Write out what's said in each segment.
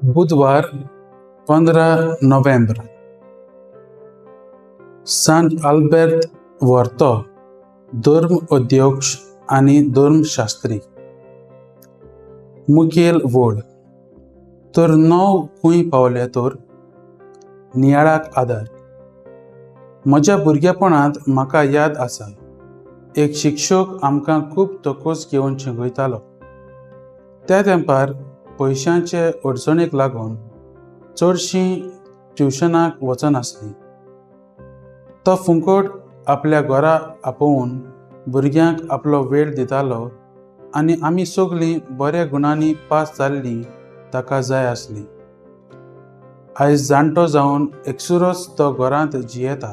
बुधवार 15 नोव्हेंबर. सांत आल्बेर्त व्हर्तो, धर्म अध्यक्ष आनी धर्मशास्त्री. मुखेल वळ तर णव खंय पावले तर नियाळाक आदार. म्हज्या भुरगेपणांत म्हाका याद आसा, एक शिक्षक आमकां खूब तकस घेवन शिकयतालो. त्या तेंपार पयशांचे अडचणीक लागून चडशीं ट्युशनाक वचनासलीं. तो फुंकट आपल्या घरा आपोवन भुरग्यांक आपलो वेळ दितालो आनी आमी सगलीं बऱ्या गुणांनी पास जाल्लीं ताका जाय आसलीं. आयज जाणटो जावन एकसुरोच तो घरांत जियेता,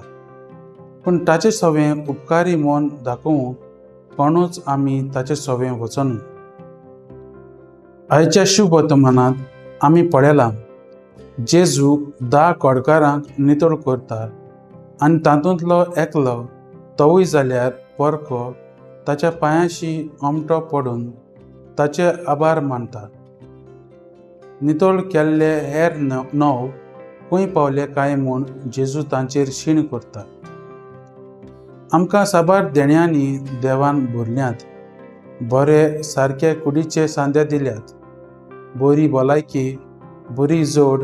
पूण ताचे सवें उपकारी मन दाखोवंक कोणूच आमी ताचे सवें वचना. आयच्या शुभ वर्तमानांत आमी पळयलां, जेजू 10 कोडकारांक नितळ करता आनी तातूंतलो एकलो, तोवूय जाल्यार परको, ताच्या पांयांशी ओमटो पडून ताचे आभार मानता. नितळ केल्ले हेर 9 खंय पावले काय म्हूण जेजू तांचेर शीण करता. आमकां साबार देण्यांनी देवान भरल्यात, बरे सारके कुडीचे सांदे दिल्यात, बरी भलायकी, बरी जोड,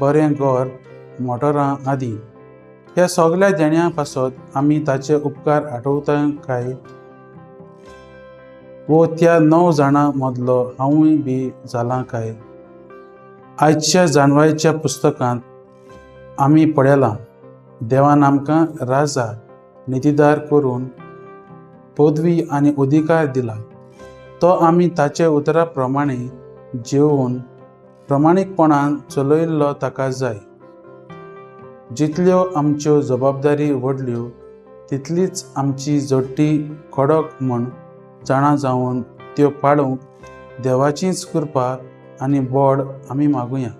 बरें घर, मोटरां आदी. ह्या सगल्या देण्यां पासत आमी ताचे उपकार आठवता काय, वो त्या 9 जाणां मदलो हांवूय बी जालां काय? आयच्या जाणवायच्या पुस्तकांत आमी पळयलां, देवान आमकां राजा नितीदार करून पदवी आनी अधिकार दिला. तो आमी ताचे उतरा प्रमाणे जेवन प्रमाणीकपणान चलयल्लो ताका जाय. जितल्यो आमच्यो जबाबदारी व्हडल्यो तितलीच आमची जोडटी खडक म्हूण जाणा जावन त्यो पाळूंक देवाचीच कृपा आनी बोड आमी मागुया.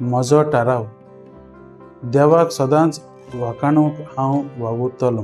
म्हजो थाराव, देवाक सदांच वाखाणूंक हांव वावुरतलो.